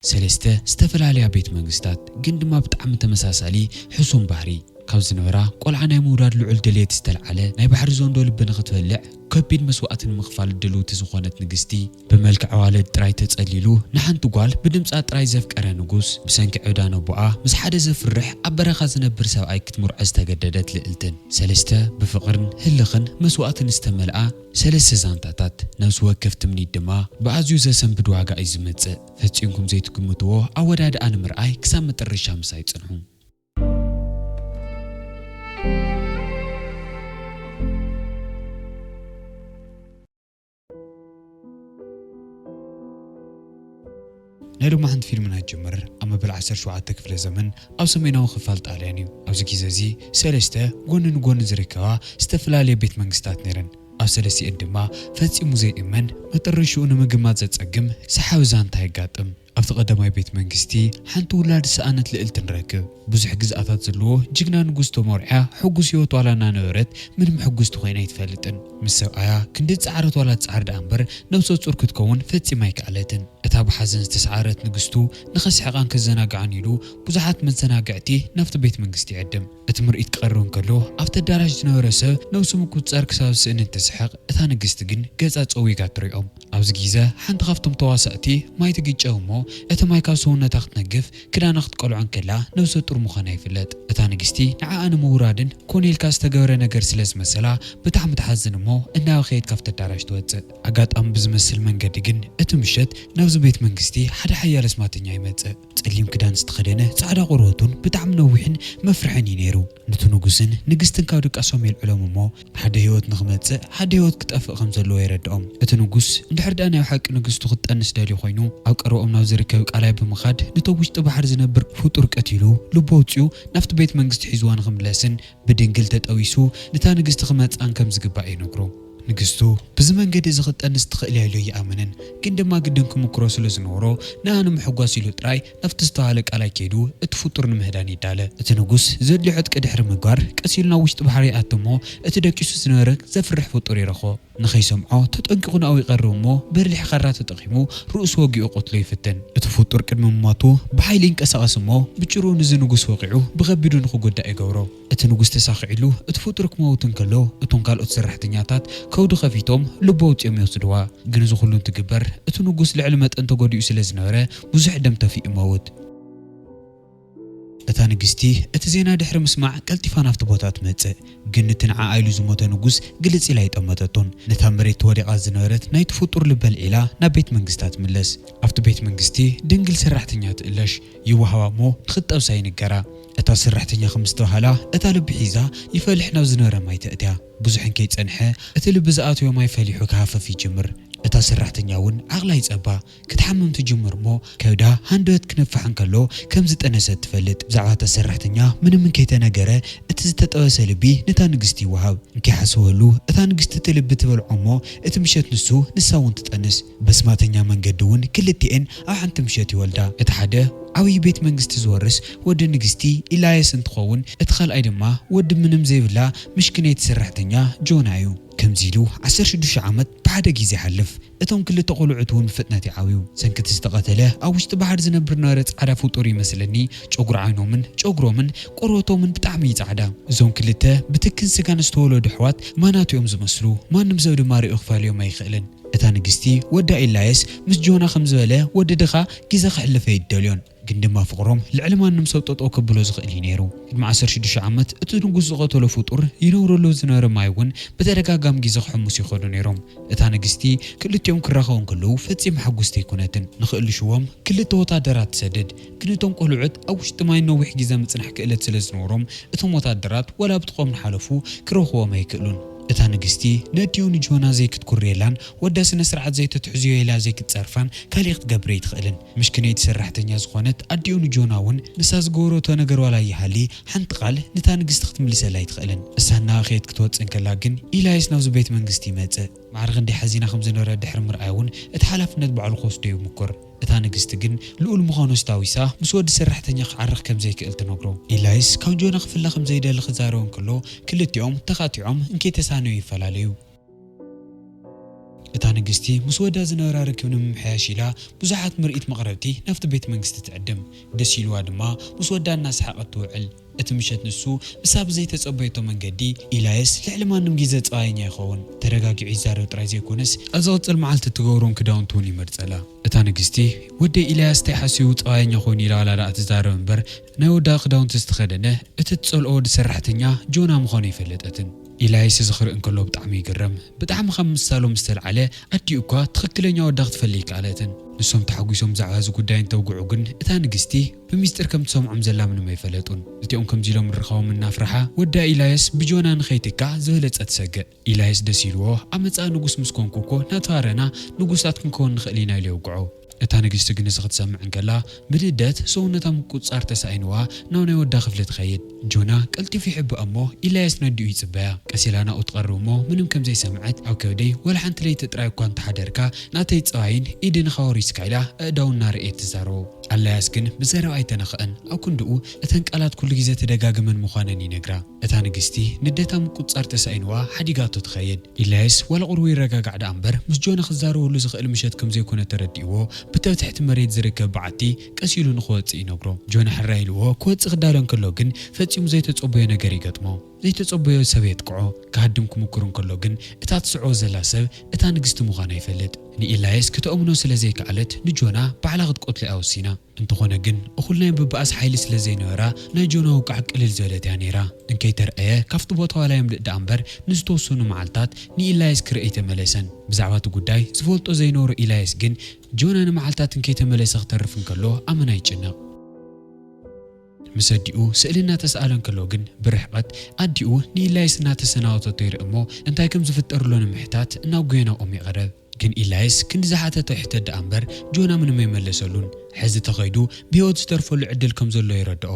ሰለስተ ዝተፈላለያ ቤት መንግስታት ግን ድማ ብጣዕሚ ተመሳሳሊ ሕሱም ባህሪ ካብ ዝነበራ፣ ቆልዓ ናይ ምውላድ ልዑል ድሌት ዝተልዓለ፣ ናይ ባሕሪ ዘንዶ ልቢ ንኽትበልዕ ከቢድ መስዋእቲ ንምኽፋል ድልውቲ ዝኾነት ንግስቲ፣ ብመልክዕ ኣዋልድ ጥራይ ተጸሊሉ ንሓንቲ ጓል ብድምጻ ጥራይ ዘፍቀረ ንጉስ፣ ብሰንኪ ዕብዳን ኣቦኣ ምስ ሓደ ዘፍርሕ ኣብ በረኻ ዝነብር ሰብኣይ ክትምርዖ ዝተገደደት ልእልትን። ሰለስተ ብፍቕርን ህልኽን መስዋእትን ዝተመልኣ ሰለስተ ዛንታታት፣ ነብሲ ወከፍ ትምኒት ድማ ብኣዝዩ ዘሰንብድ ዋጋ እዩ ዝመጽእ። ፈጺምኩም ዘይትግምትዎ ኣወዳድኣ ንምርኣይ ክሳብ መጠረሻ ምሳይ ጽንሑ። ናይ ሎማሕንቲ ፊልምና ይጅምር ኣብ መበል ዓሰርተ ሸውዓተ ክፍለ ዘመን ኣብ ሰሜናዊ ክፋል ጣልያን እዩ። ኣብዚ ግዜ እዚ ሰለስተ ጎኒ ንጎኒ ዝርከባ ዝተፈላለየ ቤት መንግስታት ነይረን። ኣብ ሰለስቲኤን ድማ ፈጺሙ ዘይእመን፣ መጠረሽኡ ንምግማት ዘጸግም ሰሓቢ ዛንታ የጋጥም። ኣብቲ ቀዳማይ ቤት መንግስቲ ሓንቲ ውላድ ዝሰኣነት ልእልቲ ንረክብ። ብዙሕ ግዝኣታት ዘለዎ ጅግና ንጉስ ተመርዕያ ሕጉስ ህይወት ዋላ እናነበረት ምንም ሕጉስቲ ኮይና ኣይትፈልጥን። ምስ ሰብኣያ ክንዲ ዝጸዓረት ዋላ ትጽዓር ደኣ እምበር ነብሰ ጹር ክትከውን ፈጺማ ኣይከኣለትን። እታ ብሓዘን ዝተሰዓረት ንግስቱ ንኸስሕቓን ከዘናግዓን ኢሉ ብዙሓት መዘናግዕቲ ናብቲ ቤት መንግስቲ ይዕድም። እቲ ምርኢት ክቐርብ እንከሎ ኣብቲ ኣዳራሽ ዝነበረ ሰብ ነብሱ ምቁጽጻር ክሳብ ዝስእን እንትስሕቕ እታ ንግስቲ ግን ገጻ ጸዊጋ ትሪኦም። ኣብዚ ግዜ ሓንቲ ካብቶም ተዋሳእቲ ማይ ትግጨው እሞ እቲ ማይ ካብ ሰውነታ ክትነግፍ ክዳና ክትቀልዖ እንከላ ነብሰ ጡር ምዃና ይፍለጥ። እታ ንግስቲ ንዓኣ ንምውራድን ኮነ ኢልካ ዝተገበረ ነገር ስለ ዝመሰላ ብጣዕሚ ትሓዝን እሞ እናበኸየት ካብቲ ኣዳራሽ ትወጽእ። ኣጋጣሚ ብዝመስል መንገዲ ግን እቲ ምሸት ናብዚ ቤት መንግስቲ ሓደ ሓያል ኣስማተኛ ይመጽእ። ጸሊም ክዳን ዝተኸደነ ጻዕዳ ቆርበቱን ብጣዕሚ ነዊሕን መፍርሕን እዩ ነይሩ። ነቲ ንጉስን ንግስትን ካብ ድቃሶም የልዕሎም እሞ ሓደ ህይወት ንኽመጽእ ሓደ ህይወት ክጠፍእ ከም ዘለዎ የረድኦም። እቲ ንጉስ እንድሕር ደኣ ናይ ሓቂ ንግስቱ ክትጠንስ ደልዩ ኮይኑ ኣብ ቀረብኦም ናብ ዝርከብ ቃላይ ብምኻድ ነቶም ውሽጢ ባሕሪ ዝነብር ፍጡር ቀቲሉ ልቡ ኣውጺኡ ናብቲ ቤት መንግስቲ ሒዝዋ ንኽምለስን ብድንግል ተጠዊሱ ነታ ንግስቲ ክመጽኣን ከም ዝግባእ ይነግሮ። ንግስቱ ብዚ መንገዲ እዚ ክትጠንስ ትኽእል እያ ኢሉ ኣይኣመነን፣ ግን ድማ ግድን ክምክሮ ስለ ዝነበሮ ንኣ ንምሕጓስ ኢሉ ጥራይ ናብቲ ዝተባህለ ቃላይ ከይዱ እቲ ፍጡር ንምህዳን ይዳለ። እቲ ንጉስ ዘድልዮ ዕጥቂ ድሕሪ ምግባር ቀስ ኢሉ ናብ ውሽጢ ባሕሪ ይኣቱ እሞ እቲ ደቂሱ ዝነበረ ዘፍርሕ ፍጡር ይረኽቦ። ንኸይሰምዖ ተጠንቂቑ ናብኡ ይቐርብ እሞ በሊሕ ኻራ ተጠቒሙ ርእሱ ወጊኡ ክቐትሎ ይፍትን። እቲ ፍጡር ቅድሚ ምሟቱ ብሓይሊ ይንቀሳቐስ እሞ ብጭርኡ ንዚ ንጉስ ወቒዑ ብኸቢዱ ንኽጉዳእ ይገብሮ። እቲ ንጉስ ተሳኺዕሉ እቲ ፍጡር ክመውት እንከሎ እቶም ካልኦት ሰራሕተኛታት ከብዱ ከፊቶም ልቡ ኣውጺኦም ይወስድዋ። ግን እዚ ኩሉ እንትግበር እቲ ንጉስ ልዕሊ መጠን ተጎዲኡ ስለ ዝነበረ ብዙሕ ደም ተፊኡ ይመውት። እታ ንግስቲ እቲ ዜና ድሕሪ ምስማዕ ቀልጢፋ ናብቲ ቦታ ትመጽእ። ግን እቲ ንዓኣ ኢሉ ዝሞተ ንጉስ ግልጽ ኢላ ኣይጠመተቶን። ነታ መሬት ተወዲቓ ዝነበረት ናይቲ ፍጡር ልቢ ኣልዒላ ናብ ቤት መንግስታ ትምለስ። ኣብቲ ቤት መንግስቲ ድንግል ሰራሕተኛ ትእለሽ። ይወሃባ እሞ ንኽትጠብሳ ይንገራ። እታ ሰራሕተኛ ከም ዝተባህላ እታ ልቢ ሒዛ ይፈልሕ ናብ ዝነበረ ማይ ተእትያ። ብዙሕ እንከይጸንሐ እቲ ልቢ ዝኣተወ ማይ ፈሊሑ ክሃፈፍ ይጅምር። እታ ሰራሕተኛ እውን ዓቕላ ይጸባ። ክትሓምም ትጅምር እሞ ከብዳ ሃንደበት ክነፍሕ እንከሎ ከም ዝጠነሰት ትፈልጥ። ብዛዕባ እታ ሰራሕተኛ ምንም እንከይተነገረ እቲ ዝተጠበሰ ልቢ ነታ ንግስቲ ይወሃብ። እንከይሓሰበሉ እታ ንግስቲ እቲ ልቢ ትበልዖ እሞ እቲ ምሸት ንሱ ንሳ እውን ትጠንስ። በስማተኛ መንገዲ እውን ክልቲኤን ኣብ ሓንቲ ምሸት ይወልዳ። እቲ ሓደ ዓብዪ ቤት መንግስቲ ዝወርስ ወዲ ንግስቲ ኢላየስ እንትኸውን እቲ ካልኣይ ድማ ወዲ ምንም ዘይብላ ምሽክነይቲ ሰራሕተኛ ጆና እዩ። ከምዚ ኢሉ ዓሰርተ ሽዱሽተ ዓመት ብሓደ ግዜ ይሓልፍ። እቶም ክልተ ቆልዑት እውን ብፍጥነት ይዓብዩ። ሰንክቲ ዝተቐተለ ኣብ ውሽጢ ባሕሪ ዝነብር ነበረ ጻዕዳ ፍጡር ይመስለኒ። ጨጉሪ ዓይኖምን ጨጉሮምን ቆርበቶምን ብጣዕሚ እዩ ጻዕዳ። እዞም ክልተ ብትክን ስጋን ዝተወለዱ ኣሕዋት ማናት እዮም ዝመስሉ። ማንም ሰብ ድማ ርእዩ ክፈልዮም ኣይኽእልን። እታ ንግስቲ ወዳ ኢላየስ ምስ ጆና ከም ዝበለ ወዲ ድኻ ግዜ ከሕልፍ ኣይደልዮን። ግን ድማ ፍቕሮም ልዕሊ ማንም ሰብ ጠጠው ከብሎ ዝኽእል እዩ ነይሩ። ቅድሚ ዓሰርተ ሽዱሽተ ዓመት እቲ ንጉስ ዝቐተሎ ፍጡር ይነብረሉ ዝነበረ ማይ እውን ብተደጋጋሚ ግዜ ክሕምሱ ይኸዱ ነይሮም። እታ ንግስቲ ክልቲኦም ክራኸቡ እንከለዉ ፈጺማ ሕጉስቲ ኣይኮነትን። ንኽእልሽዎም ክልተ ወታደራት ትሰድድ። ግን እቶም ቆልዑት ኣብ ውሽጢ ማይ ነዊሕ ግዜ ምጽናሕ ክእለት ስለ ዝነበሮም እቶም ወታደራት ዋላ ብጥቕኦም ንሓለፉ ክረኽቦም ኣይክእሉን። እታ ንግስቲ ነዲኡ ንጆና ዘይክትኩርየላን ወዳ ስነ ስርዓት ዘይተትሕዝዮ ኢላ ዘይክትጸርፋን ካሊእ ክትገብር ኣይትኽእልን። ምሽክነይቲ ሰራሕተኛ ዝኾነት ኣዲኡ ንጆና እውን ንሳ ዝገበረቶ ነገር ዋላ ይሃሊ ሓንቲ ቃል ነታ ንግስቲ ክትምልሰላ ኣይትኽእልን። እሳ እናበኸየት ክትወጽእ እንከላ ግን ኢላይስ ናብዚ ቤት መንግስቲ ይመጽእ። ማዕረ ክንደይ ሓዚና ከም ዝነበረ ድሕሪ ምርኣያ እውን እቲ ሓላፍነት ባዕሉ ክወስዶ ይምኩር። እታ ንግስቲ ግን ልኡል ምዃኑ ኣስታዊሳ ምስ ወዲ ሰራሕተኛ ክዓርኽ ከም ዘይክእል ትነግሮ። ኢላይስ ካብ ጆና ክፍለ ከም ዘይደሊ ክዛረብ እንከሎ ክልቲኦም ተኻቲዖም እንከይተሳነዩ ይፈላለዩ። እታ ንግስቲ ምስ ወዳ ዝነበራ ርክብ ንምምሕያሽ ኢላ ብዙሓት ምርኢት መቕረብቲ ናብቲ ቤት መንግስቲ ትዕድም። ደስ ኢልዋ ድማ ምስ ወዳ እናሰሓቐት ትውዕል። እቲ ምሸት ንሱ ምሳብ ዘይተጸበየቶ መንገዲ፣ ኢላየስ ልዕሊ ማንም ግዜ ጸዋየኛ ይኸውን። ተረጋጊዑ ይዛረብ ጥራይ ዘይኮነስ፣ ኣብ ዝቕጽል መዓልቲ እትገብሮም ክዳውንቲ እውን ይመርጸላ። እታ ንግስቲ፣ "ወደይ ኢላያስ እንታይ ሓስዩ ጸዋየኛ ኮይኑ?" ኢላ ዋላ ደኣ ትዛረብ እምበር፣ ናይ ወዳ ክዳውንቲ ዝተኸደነ፣ እቲ ትጸልኦ ወዲ ሰራሕተኛ ጆና ምዃኑ ኣይፈለጠትን። ኢላይስ እዚ ክርኢ እንከሎ ብጣዕሚ ይግረም። ብጣዕሚ ካብ ምሳሎም ዝተልዓለ፣ ኣዲኡ እኳ ትኽክለኛ ወዳ ክትፈሊ ኣይከኣለትን። ንሶም ተሓጒሶም ብዛዕባ እዚ ጉዳይ እንተውግዑ ግን፣ እታ ንግስቲ ብሚስጢር ከም ትሰምዖም ዘላ ምንም ኣይፈለጡን። እቲኦም ከምዚ ኢሎም ምርኻቦም እናፍርሓ፣ ወዳ ኢላይስ ብጆና ንኸይትካእ ዝበለጸ ትሰግእ። ኢላይስ ደስ ኢልዎ፣ "ኣብ መጻኢ ንጉስ ምስ ኮንኩ እኮ ናብቲ ኣረና ንጉሳት ክንከውን ንኽእል ኢና" ኢሉ የውግዖ። እታ ንግስቲ ግን እዚ ክትሰምዕ እንከላ፣ ብንደት ሰውነታ ምቁጽጻር ተሳኢንዋ ናብ ናይ ወዳ ክፍሊ ትኸይድ። ጆና ቀልጢፉ ይሕብኣ እሞ፣ ኢላያስ ነዲኡ ይጽበያ። ቀስ ኢላ ናብኡ ትቐርብ እሞ፣ ምንም ከም ዘይሰምዐት፣ "ኣብ ከብደይ ወላ ሓንቲ ለይቲ ጥራይ እኳ እንተሓደርካ፣ ናተይ ጸዋይን ኢድንኻ ወሪስካ" ኢላ ኣእዳዉ እናረኣየት ትዛረቦ። ኣላያስ ግን ብዘረባ ኣይተነኽአን። ኣብ ክንድኡ፣ እተን ቃላት ኩሉ ግዜ ተደጋግመን ምዃነን ይነግራ። እታ ንግስቲ ንደታ ምቁጽጻር ተሳኢንዋ ሓዲጋቶ ትኸይድ። ኢላይስ ዋላ ቁሩብ ይረጋጋዕ ደኣ እምበር፣ ምስ ጆና ክዛረበሉ ዝኽእል ምሸት ከም ዘይኮነ ተረዲእዎ፣ ብተብ ትሕቲ መሬት ዝርከብ በዓቲ ቀስ ኢሉ ንኽወጽእ ይነግሮ። ጆና ሕራይ ኢልዎ ክወጽእ ክዳሎ እንከሎ ግን፣ ፈጺሙ ዘይተጸበዮ ነገር ይገጥሞ። ዘይተጸበዮ ሰብ የጥቅዖ። ክሃድም ክምኩር እንከሎ ግን፣ እታ ትስዕቦ ዘላ ሰብ እታ ንግስቲ ምዃና ይፈልጥ። ንኢላይስ ከተእምኖ ስለ ዘይከኣለት፣ ንጆና ባዕላ ክትቀትሎ እያ ወሲና። እንተኾነ ግን፣ እኹል ናይ ምብኣስ ሓይሊ ስለ ዘይነበራ፣ ናይ ጆና ውቃዕ ቅልል ዝበለት እያ ነይራ። እንከይተርኣየ፣ ካብቲ ቦታ ዋላ የምልጥ ደኣ እምበር፣ ንዝተወሰኑ መዓልታት ንኢላይስ ክርኢ ኣይተመለሰን። ብዛዕባ እቲ ጉዳይ ዝፈልጦ ዘይነበሮ ኢላይስ ግን፣ ጆና ንመዓልታት እንከይተመለሰ ክተርፍ እንከሎ ኣመና ይጭነቕ። ምስ ኣዲኡ ስእሊ እናተስኣለ እንከሎ ግን፣ ብርሕቐት ኣዲኡ ንኢላይስ እናተሰናበተቶ ይርኢ እሞ፣ እንታይ ከም ዝፍጠር ኣሎ ንምሕታት እናጎየ ናብኦም ይቐርብ። ግን ኢላይስ ክንዲ ዝሓተቶ ይሕተት ደኣ እምበር፣ ጆና ምንም ኣይመለሰሉን። ሕዚ ተኸይዱ ብህይወት ዝተርፈሉ ዕድል ከም ዘሎ ይረድኦ።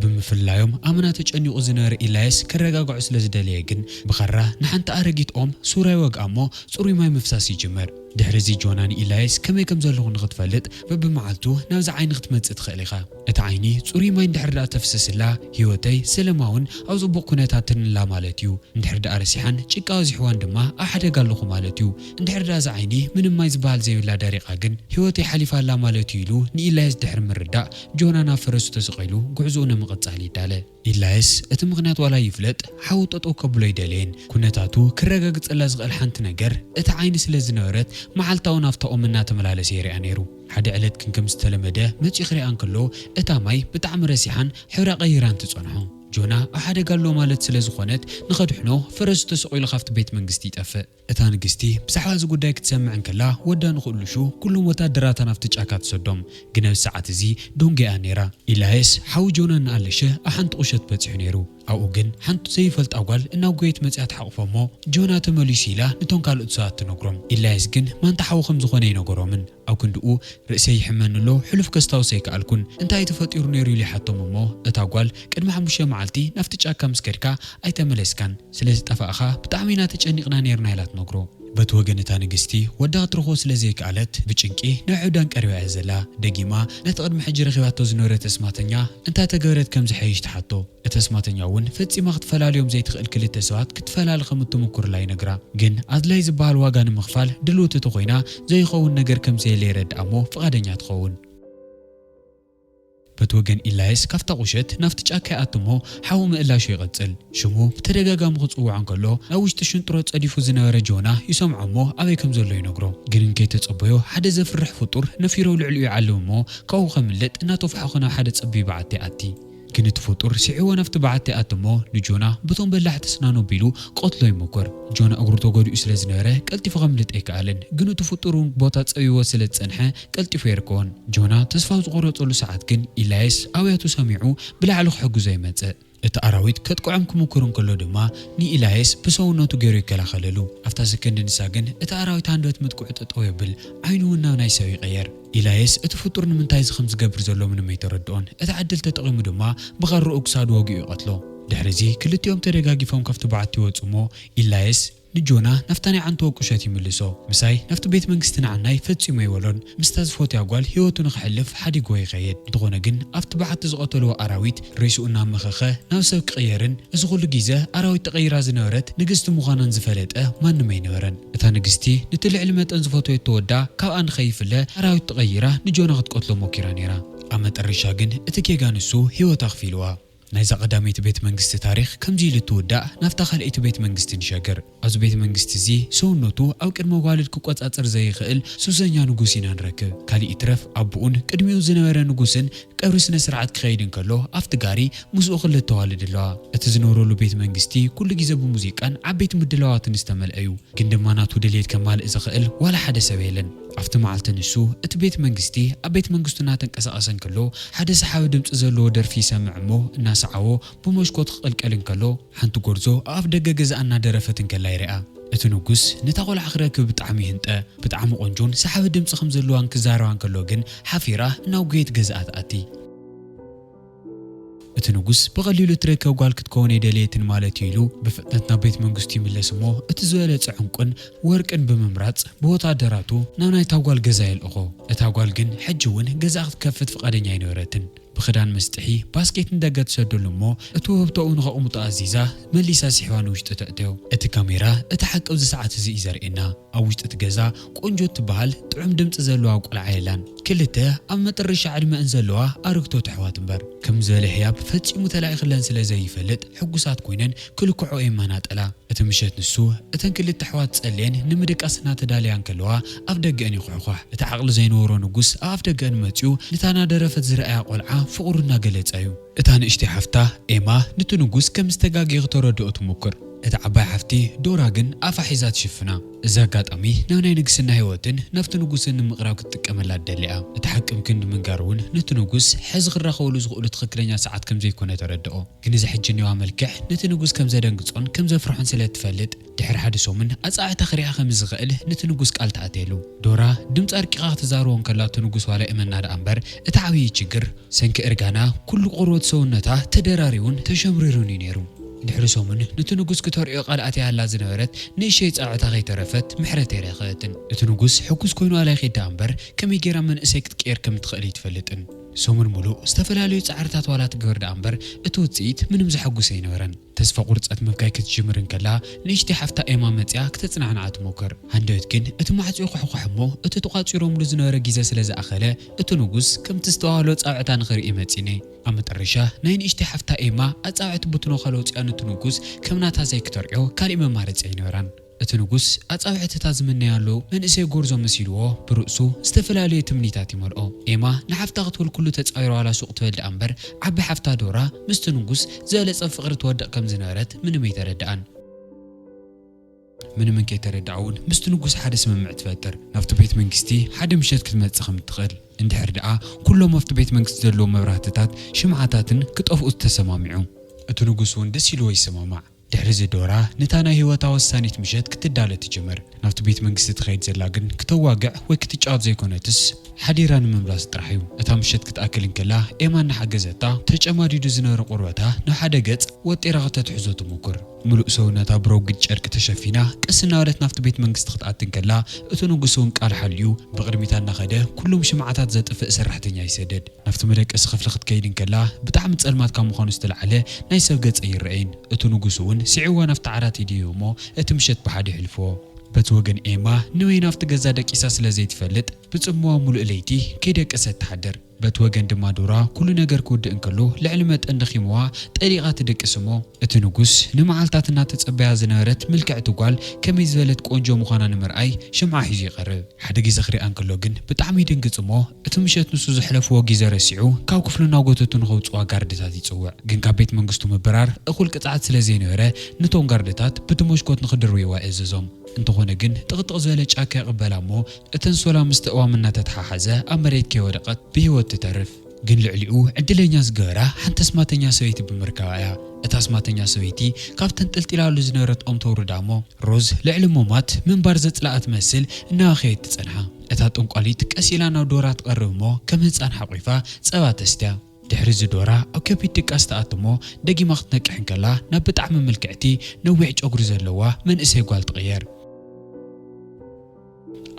ብምፍላዮም ኣመና ተጨኒቑ ዝነበረ ኢላይስ ከረጋግዖ ስለ ዝደለየ ግን፣ ብኻራ ንሓንቲ ኣረጊት ኦም ሱራ ይወግኣ እሞ፣ ጽሩይ ማይ ምፍሳስ ይጅምር። ድሕሪ እዚ ጆና ንኢላይስ ከመይ ከም ዘለኹ ንኽትፈልጥ፣ በብመዓልቱ ናብዚ ዓይኒ ክትመጽእ ትኽእል ኢኻ። እቲ ዓይኒ ጽሩይ ማይ እንድሕር ደኣ ተፍስስላ፣ ህይወተይ ሰለማውን ኣብ ጽቡቕ ኩነታትን ኣላ ማለት እዩ። እንድሕር ደኣ ረሲሓን ጭቃ በዚሕዋን ድማ ኣብ ሓደጋ ኣለኹ ማለት እዩ። እንድሕር ደኣ እዛ ዓይኒ ምንም ማይ ዝበሃል ዘይብላ ደሪቓ ግን፣ ህይወተይ ሓሊፋ ኣላ ማለት እዩ ኢሉ ንኢላይስ ድሕሪ ምርዳእ፣ ጆና ናብ ፈረሱ ተሰቒሉ ጉዕዞኡ ንምቕጻል ይዳለ። ኢላይስ እቲ ምኽንያት ዋላ ይፍለጥ፣ ሓው ጠጠው ከብሎ ኣይደለየን። ኩነታቱ ክረጋግጸላ ዝኽእል ሓንቲ ነገር፣ እታ ዓይኒ ስለ ዝነበረት፣ መዓልታዊ ናብታ ኦም እናተመላለሰ የርእያ ነይሩ። ሓደ ዕለት ግን ከም ዝተለመደ መጺኡ ክሪኣ እንከሎ፣ እታ ማይ ብጣዕሚ ረሲሓን ሕብራ ቀይራን ትጸንሖ። ጆና ኣብ ሓደጋ ኣሎ ማለት ስለ ዝኾነት፣ ንኸድሕኖ ፈረሱ ተሰቒሉ ካብቲ ቤት መንግስቲ ይጠፍእ። እታ ንግስቲ ብዛዕባ እዚ ጉዳይ ክትሰምዕ እንከላ፣ ወዳ ንኽእልሹ ኩሎም ወታደራታ ናብቲ ጫካ ትሰዶም። ግን ኣብዚ ሰዓት እዚ ደንጉያ ነይራ። ኢላይስ ሓው ጆና እናኣለሸ ኣብ ሓንቲ ቁሸት በጺሑ ነይሩ። ኣብኡ ግን ሓንቲ ዘይፈልጣ ጓል እናጎየት መጺኣ ትሓቑፎ እሞ፣ ጆና ተመሊሱ ኢላ ነቶም ካልኦት ሰባት ትነግሮም። ኢላይስ ግን ማንታ ሓው ከም ዝኾነ ኣይነገሮምን። ኣብ ክንድኡ፣ "ርእሰይ ይሕመኒ ኣሎ፣ ሕሉፍ ከስታውስ ኣይከኣልኩን። እንታይ ተፈጢሩ ነይሩ?" ኢሉ ይሓቶም እሞ፣ እታ ጓል፣ "ቅድሚ ሓሙሽተ መዓልቲ ናብቲ ጫካ ምስ ከድካ ኣይተመለስካን። ስለ ዝጠፋእኻ ብጣዕሚ ኢና ተጨኒቕና ነይርና" ኢላ ትነግሮ። በቲ ወገን እታ ንግስቲ፣ ወዳ ክትረኽቦ ስለ ዘይከኣለት፣ ብጭንቂ ናብ ዕብዳን ቀሪባ እያ ዘላ። ደጊማ ነቲ ቅድሚ ሕጂ ረኺባቶ ዝነበረት ኣስማተኛ እንታይ ተገበረት ከም ዝሐይሽ ትሓቶ። እቲ ኣስማተኛ እውን ፈጺማ ክትፈላልዮም ዘይትኽእል ክልተ ሰባት ክትፈላሊ ከም እትምኩርላ ይነግራ። ግን ኣድላይ ዝበሃል ዋጋ ንምኽፋል ድልውቲ ተኾይና፣ ዘይኸውን ነገር ከም ዘየለ የረድኣ እሞ ፍቓደኛ ትኸውን። በቲ ወገን ኢላይስ ካብታ ቁሸት ናብቲ ጫካ ይኣቱ እሞ ሓው ምእላሹ ይቐጽል። ሽሙ ብተደጋጋሚ ክጽውዖ እንከሎ፣ ናብ ውሽጢ ሽንጥሮ ጸዲፉ ዝነበረ ጆና ይሰምዖ እሞ ኣበይ ከም ዘሎ ይነግሮ። ግን እንከይተጸበዮ ሓደ ዘፍርሕ ፍጡር ነፊሮ ኣብ ልዕሊኡ ይዓልብ እሞ ካብኡ ከምልጥ እናተፋሕኾ ናብ ሓደ ጸቢብ በዓቲ ይኣቲ። ግን እቲ ፍጡር ስዒዎ ናብቲ በዓቲ ይኣቲ እሞ ንጆና በቶም በላሕቲ ኣስናኑ ኣቢሉ ክቐትሎ ይምኩር። ጆና እግሩ ተጎዲኡ ስለ ዝነበረ ቀልጢፉ ከምልጥ ኣይከኣለን። ግን እቲ ፍጡር እውን ቦታ ጸቢብዎ ስለ ዝጸንሐ ቀልጢፉ ኣይርከቦን። ጆና ተስፋ ኣብ ዝቖረጸሉ ሰዓት ግን ኢላይስ ኣውያቱ ሰሚዑ ብላዕሊ ክሕግዞ ይመጽእ። እቲ ኣራዊት ከጥቅዖም ክምኩር እንከሎ ድማ ንኢላይስ ብሰውነቱ ገይሩ ይከላኸለሉ። ኣብታ ሰከንድ ንሳ ግን እቲ ኣራዊት ሃንደበት ምጥቅዑ ጠጠው የብል፣ ዓይኑ እውን ናብ ናይ ሰብ ይቕየር። ኢላይስ እቲ ፍጡር ንምንታይ እዚ ከም ዝገብር ዘሎ ምንም ኣይተረድኦን። እቲ ዕድል ተጠቒሙ ድማ ብኻርኡ ክሳዱ ወጊኡ ይቐትሎ። ድሕሪ እዚ ክልቲኦም ተደጋጊፎም ካብቲ በዓቲ ይወጹ እሞ ኢላይስ ንጆና ናብታ ናይ ዓንተቦ ቁሸት ይምልሶ። ምሳይ ናብቲ ቤት መንግስቲ ንዓናይ ፈጺሙ ኣይበሎን። ምስታ ዝፈትያ ጓል ህይወቱ ንኽሕልፍ ሓዲግዎ ይኸይድ። እንተኾነ ግን ኣብቲ በዓቲ ዝቐተልዎ ኣራዊት ሬስኡ እናመኸኸ ናብ ሰብ ክቕየርን እዚ ኩሉ ግዜ ኣራዊት ተቐይራ ዝነበረት ንግስቲ ምዃናን ዝፈለጠ ማንም ኣይነበረን። እታ ንግስቲ ነቲ ልዕሊ መጠን ዝፈተየቶ ወዳ ካብኣ ንኸይፍለ ኣራዊት ተቐይራ ንጆና ክትቀትሎ ሞኪራ ነይራ። ኣብ መጠረሻ ግን እቲ ጌጋ ንሱ ህይወታ ኣኽፊልዋ። ናይዛ ቀዳመይቲ ቤት መንግስቲ ታሪኽ ከምዚ ኢሉ እትውዳእ ናብታ ካልኣይቲ ቤት መንግስቲ ንሸግር። ኣብዚ ቤት መንግስቲ እዚ ሰውነቱ ኣብ ቅድሚ ኣዋልድ ክቆጻጸር ዘይኽእል ሱሰኛ ንጉስ ኢና ንረክብ። ካልእ ይትረፍ ኣቦኡን ቅድሚኡ ዝነበረ ንጉስን ቀብሪ ስነ ስርዓት ክኸይድ እንከሎ ኣብቲ ጋሪ ምስኡ ክልተ ኣዋልድ ኣለዋ። እቲ ዝነብረሉ ቤት መንግስቲ ኩሉ ግዜ ብሙዚቃን ዓበይቲ ምድላዋትን ዝተመልአ እዩ። ግን ድማ ናቱ ድሌት ከማልእ ዝኽእል ዋላ ሓደ ሰብ የለን። ኣብቲ መዓልቲ ንሱ እቲ ቤት መንግስቲ ኣብ ቤት መንግስቱ እናተንቀሳቐሰ እንከሎ ሓደ ሰሓቢ ድምፂ ዘለዎ ደርፊ ይሰምዕ እሞ እናሰዓቦ ብመስኮት ክቕልቀል እንከሎ ሓንቲ ጎርዞ ኣብ ኣፍ ደገ ገዛ እናደረፈት እንከላ ይርኣ። እቲ ንጉስ ነታ ቆልዓ ክረክብ ብጣዕሚ ይህንጠ። ብጣዕሚ ቆንጆን ሰሓቢ ድምፂ ከም ዘለዋን ክዛረባ እንከሎ ግን ሓፊራ እናውገየት ገዛኣ ትኣቲ። እቲ ንጉስ ብቐሊሉ እትርከብ ጓል ክትከውን ኣይደለየትን ማለት እዩ ኢሉ ብፍጥነት ናብ ቤት መንግስቱ ይምለስ እሞ እቲ ዝበለጸ ዕንቁን ወርቅን ብምምራጽ ብወታደራቱ ናብ ናይታ ጓል ገዛ የልእኾ። እታ ጓል ግን ሕጂ እውን ገዛኣ ክትከፍት ፍቓደኛ ኣይነበረትን። ብኽዳን መስጥሒ ባስኬት ንደገ ትሰደሉ እሞ እቲ ውህብቶኡ ንኸቕምጦ ኣዚዛ መሊሳ ስሒባ ንውሽጢ ተእትዮ። እቲ ካሜራ እቲ ሓቂ ኣብዚ ሰዓት እዚ እዩ ዘርእየና። ኣብ ውሽጢ እቲ ገዛ ቆንጆ እትበሃል ጥዑም ድምፂ ዘለዋ ቆልዓ የላን። ክልተ ኣብ መጠረሻ ዕድመእን ዘለዋ ኣረግቶት ኣሕዋት እምበር። ከም ዝበለ ህያብ ፈጺሙ ተላኢኽለን ስለ ዘይፈልጥ ሕጉሳት ኮይነን ክልክዖ የመናጠላ። እቲ ምሸት ንሱ እተን ክልተ ኣሕዋት ጸልየን ንምድቃስ እናተዳለያ እንከለዋ ኣብ ደገአን ይኹሕኳሕ። እቲ ዓቕሊ ዘይነበሮ ንጉስ ኣብ ኣፍ ደገአን መጺኡ ነታ እናደረፈት ዝረኣያ ቆልዓ ፍቕሩ እናገለጸ እዩ። እታ ንእሽተይ ሓፍታ ኤማ ነቲ ንጉስ ከም ዝተጋገየ ክተረድኦ ትሞክር። እታ ዓባይ ሓፍቲ ዶራ ግን ኣፋ ሒዛ ትሽፍና። እዚ ኣጋጣሚ ናብ ናይ ንግስና ህይወትን ናብቲ ንጉስን ንምቕራብ ክትጥቀመላ ትደሊ እያ። እቲ ሓቂ ብክንዲ ምንጋር እውን ነቲ ንጉስ ሕዚ ክራኸብሉ ዝኽእሉ ትኽክለኛ ሰዓት ከም ዘይኮነ ተረድኦ። ግን እዚ ሕጂ እኒዋ መልክዕ ነቲ ንጉስ ከም ዘደንግጾን ከም ዘፍርሖን ስለ እትፈልጥ ድሕሪ ሓደ ሰሙን ኣጻዕዕታ ክሪኣ ከም ዝኽእል ነቲ ንጉስ ቃል ትኣትየሉ። ዶራ ድምጻ ኣርቂቓ ክትዛረቦ እንከላ እቲ ንጉስ ዋላ እመና ደኣ እምበር እቲ ዓብዪ ችግር ሰንኪ እርጋና ኩሉ ቆርበት ሰውነታ ተደራሪቡን ተሸምሪሩን እዩ ነይሩ። ድሕሪ ሰሙን ነቲ ንጉስ ክተርእዮ ቃል ኣትያላ ዝነበረት ንእሸይ ጻዕታ ከይተረፈት ምሕረት ኣይረኸበትን። እቲ ንጉስ ሕጉስ ኮይኑ ዋላ ይኸይድ ደኣ እምበር ከመይ ጌራ መንእሰይ ክትቅየር ከም እትኽእል ኣይትፈልጥን። ሰሙን ሙሉእ ዝተፈላለዩ ጻዕርታት ዋላ ትግበር ደኣ እምበር እቲ ውጽኢት ምንም ዘሐጉስ ኣይነበረን። ተስፋ ቁርጸት ምብካይ ክትጅምር እንከላ ንእሽተይ ሓፍታ ኤማ መጺኣ ክተጽናንዓ ትሞክር። ሃንደበት ግን እቲ ማዕጾ ይኹሕኳሕ እሞ እቲ ተቋጺሮምሉ ዝነበረ ግዜ ስለ ዝኣኸለ እቲ ንጉስ ከምቲ ዝተባህሎ ጻውዕታ ንኽርኢ መጺኒ። ኣብ መጠረሻ ናይ ንእሽተይ ሓፍታ ኤማ ኣጻብዕቲ ብትኖኻ ለውጺኣ ነቲ ንጉስ ከም ናታ ዘይክተርዕዮ ካሊእ መማረጺ ኣይነበራን። እቲ ንጉስ ኣጻብዕትታ ዝምነያሉ መንእሰይ ጎርዞ መሲልዎ ብርእሱ ዝተፈላለየ ትምኒታት ይመልኦ። ኤማ ንሓፍታ ክትብል ኩሉ ተጻዊራ ዋላ ሱቕ ትበል ደኣ እምበር ዓቢ ሓፍታ ዶራ ምስቲ ንጉስ ዝበለጸ ፍቕሪ ትወድቕ ከም ዝነበረት ምንም ኣይተረድኣን። ምንም እንከይተረድኣ እውን ምስቲ ንጉስ ሓደ ስምምዕ ትፈጥር። ናብቲ ቤት መንግስቲ ሓደ ምሸት ክትመጽእ ከም እትኽእል፣ እንድሕር ደኣ ኩሎም ኣብቲ ቤት መንግስቲ ዘለዉ መብራህትታት ሽምዓታትን ክጠፍኡ ተሰማሚዑ። እቲ ንጉስ እውን ደስ ኢልዎ ይሰማማዕ። ድሕሪ እዚ ዶራ ነታ ናይ ህይወታ ወሳኒት ምሸት ክትዳለ ትጅምር። ናብቲ ቤት መንግስቲ ትኸይድ ዘላ ግን ክተዋግዕ ወይ ክትጫወት ዘይኮነትስ ሓዲራ ንምምላስ ጥራሕ እዩ። እታ ምሸት ክትኣክል እንከላ ኤማ እናሓገዘታ ተጨማዲዱ ዝነበረ ቆርበታ ናብ ሓደ ገጽ ወጢራ ከተትሕዞ ትሙኩር። ምሉእ ሰውነታ ብረጒድ ጨርቂ ተሸፊና ቀስ እናበለት ናብቲ ቤት መንግስቲ ክትኣቲ እንከላ እቲ ንጉስ እውን ቃል ሓልዩ ብቕድሚታ እናኸደ ኩሎም ሽምዓታት ዘጥፍእ ሰራሕተኛ ይሰደድ። ናብቲ መደቀሲ ክፍሊ ክትከይድ እንከላ ብጣዕሚ ጸልማት ካብ ምዃኑ ዝተልዓለ ናይ ሰብ ገጽ ኣይረኣይን። እቲ ንጉስ እውን ስዒዋ ናብቲ ዓራት ይድይብ እሞ እቲ ምሸት ብሓደ ይሕልፍዎ። በቲ ወገን ኤማ ንበይና ኣብቲ ገዛ ደቂሳ ስለ ዘይትፈልጥ ብጽምዋ ሙሉእ ለይቲ ከይደቀሰት ትሓድር። በቲ ወገን ድማ ዶራ ኩሉ ነገር ክውድእ እንከሎ ልዕሊ መጠን ደኺምዋ ጠሊቓ ትድቅስ እሞ እቲ ንጉስ ንመዓልታት እናተጸበያ ዝነበረት ምልክዕቲ ጓል ከመይ ዝበለት ቆንጆ ምዃና ንምርኣይ ሽምዓ ሒዙ ይቐርብ። ሓደ ግዜ ክሪኣ እንከሎ ግን ብጣዕሚ ይድንግጽ እሞ እቲ ምሸት ንሱ ዘሕለፍዎ ግዜ ረሲዑ ካብ ክፍሉ እናጎተቱ ንኸውጽዋ ጋርድታት ይጽውዕ። ግን ካብ ቤት መንግስቱ ምብራር እኹል ቅጽዓት ስለ ዘይነበረ ነቶም ጋርድታት ብቲ መስኮት ንኽድርብይዋ የእዘዞም። እንተኾነ ግን ጥቕጥቕ ዝበለ ጫካ ይቕበላ እሞ እተን ሶላ ምስቲ ኣእዋም እናተተሓሓዘ ኣብ መሬት ከይወደቐት ብህይወት ትተርፍ። ግን ልዕሊኡ ዕድለኛ ዝገበራ ሓንቲ ኣስማተኛ ሰበይቲ ብምርካባ እያ። እታ ኣስማተኛ ሰበይቲ ካብ ተንጠልጢላሉ ዝነበረት ኦም ተውርዳ እሞ ሮዝ ልዕሊ ሞማት ምንባር ዘጽልኣ ትመስል እናበኸየት ትጸንሓ። እታ ጠንቋሊት ቀስ ኢላ ናብ ዶራ ትቐርብ እሞ ከም ህጻን ሓቑፋ ጸባ ተስትያ። ድሕሪ እዚ ዶራ ኣብ ከቢድ ድቃስ ትኣቱ እሞ፣ ደጊማ ክትነቅሕ እንከላ ናብ ብጣዕሚ ምልክዕቲ ነዊሕ ጨጉሪ ዘለዋ መንእሰይ ጓል ትቕየር።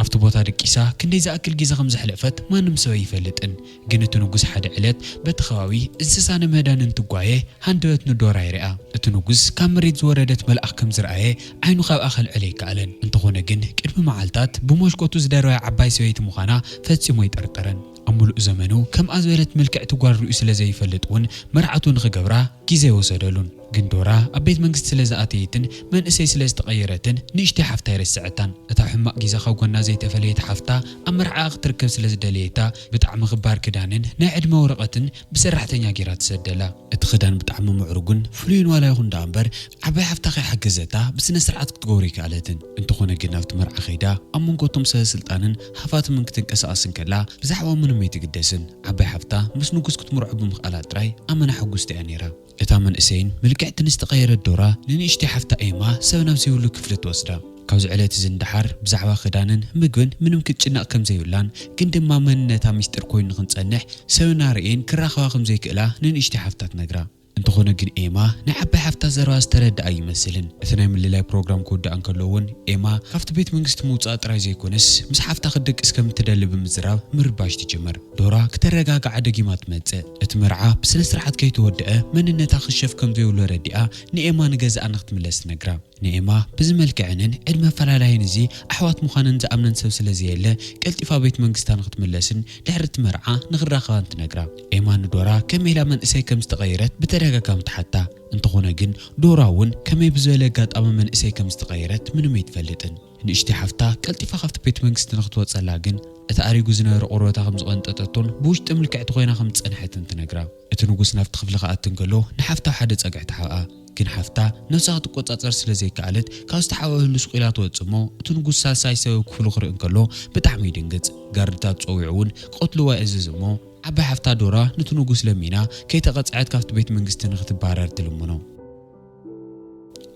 ኣብቲ ቦታ ድቂሳ ክንደይ ዝኣክል ግዜ ከም ዘሕለፈት ማንም ሰብ ኣይፈልጥን። ግን እቲ ንጉስ ሓደ ዕለት በቲ ከባቢ እንስሳ ንምህዳን እንትጓየ ሃንደበት ንዶራ ይርኣ። እቲ ንጉስ ካብ መሬት ዝወረደት መልኣኽ ከም ዝረኣየ ዓይኑ ካብኣ ከልዕል ኣይከኣለን። እንተኾነ ግን ቅድሚ መዓልታት ብመሽኮቱ ዝደረወያ ዓባይ ሰበይቲ ምዃና ፈጺሙ ኣይጠርጠረን። ኣብ ምሉእ ዘመኑ ከምኣ ዝበለት ምልክዕቲ ጓል ርእዩ ስለ ዘይፈልጥ እውን መርዓቱ ንኽገብራ ግዜ ኣይወሰደሉን። ግን ዶራ ኣብ ቤት መንግስቲ ስለ ዝኣተየትን መንእሰይ ስለ ዝተቐየረትን ንእሽተይ ሓፍታ ኣይረስዐታን። እታ ሕማቕ ግዜ ካብ ጎና ዘይተፈለየት ሓፍታ ኣብ መርዓኣ ክትርከብ ስለ ዝደለየታ ብጣዕሚ ክባር ክዳንን ናይ ዕድመ ወረቐትን ብሰራሕተኛ ገይራ ትሰደላ። እቲ ክዳን ብጣዕሚ ምዕሩግን ፍሉይን ዋላ ይኹን ደኣ እምበር ዓባይ ሓፍታ ከይሓገዘታ ብስነ ስርዓት ክትገብሮ ኣይከኣለትን። እንተኾነ ግን ኣብቲ መርዓ ከይዳ ኣብ መንጎ እቶም ሰበ ስልጣንን ሃፋትምን ክትንቀሳቐስ እንከላ ብዛዕባ ምንም ኣይትግደስን። ዓባይ ሓፍታ ምስ ንጉስ ክትምርዖ ብምኽኣላ ጥራይ ኣመና ሕጉስቲ እያ ነይራ። እታ መንእሰይን ምልክዕትን ዝተቐየረት ዶራ ንንእሽተይ ሓፍታ ኤማ ሰብ ናብ ዘይብሉ ክፍሊ ትወስዳ። ካብዚ ዕለት እዚ ንደሓር ብዛዕባ ክዳንን ምግብን ምንም ክትጭነቕ ከም ዘይብላን ግን ድማ መንነታ ሚስጥር ኮይኑ ንክንጸንሕ ሰብ እናርእየን ክራኸባ ከም ዘይክእላ ንንእሽተይ ሓፍታ ትነግራ። እንተኾነ ግን ኤማ ናይ ዓባይ ሓፍታ ዘረባ ዝተረድኣ ኣይመስልን። እቲ ናይ ምልላይ ፕሮግራም ክውዳእ እንከሎ እውን ኤማ ካብቲ ቤት መንግስቲ ምውጻእ ጥራይ ዘይኮነስ ምስ ሓፍታ ክትድቅስ ከም እትደሊ ብምዝራብ ምርባሽ ትጅምር። ዶራ ክተረጋግዓ ደጊማ ትመጽእ። እቲ መርዓ ብስነ ስርዓት ከይተወድአ መንነታ ክሸፍ ከም ዘይብሉ ረዲኣ ንኤማ ንገዛኣ ንክትምለስ ትነግራ። ንኤማ ብዚ መልክዐንን ዕድመ ኣፈላላየን እዚ ኣሕዋት ምዃነን ዝኣምነን ሰብ ስለ ዘየለ ቀልጢፋ ቤት መንግስታ ንክትምለስን ድሕሪ እቲ መርዓ ንክራኸባን ትነግራ። ኤማ ንዶራ ከመይ ኢላ መንእሰይ ከም ዝተቐየረት ብተደጋጋሚ ትሓታ። እንተኾነ ግን ዶራ እውን ከመይ ብዝበለ ኣጋጣሚ መንእሰይ ከም ዝተቐየረት ምንም ኣይትፈልጥን። ንእሽተይ ሓፍታ ቀልጢፋ ካብቲ ቤት መንግስቲ ንክትወጸላ ግን እቲ ኣሪጉ ዝነበረ ቆርበታ ከም ዝቐንጠጠቶን ብውሽጢ ምልክዕቲ ኮይና ከም ዝጸንሐትን ትነግራ። እቲ ንጉስ ናብቲ ክፍሊ ክኣቲ እንከሎ ንሓፍታው ሓደ ጸግዒ ተሓብኣ። ግን ሓፍታ ነብሳ ክትቆጻጸር ስለ ዘይከኣለት ካብ ዝተሓብኣሉ ሱቕ ኢላ ትወጽእ እሞ እቲ ንጉስ ሳልሳይ ሰበብ ክፍሉ ክርኢ እንከሎ ብጣዕሚ ይድንግጽ። ጋርድታት ጸዊዑ እውን ክቐትልዋ ይእዝዝ እሞ ዓባይ ሓፍታ ዶራ ነቲ ንጉስ ለሚና ከይተቐጽዐት ካብቲ ቤት መንግስቲ ንክትባረር ትልምኖ።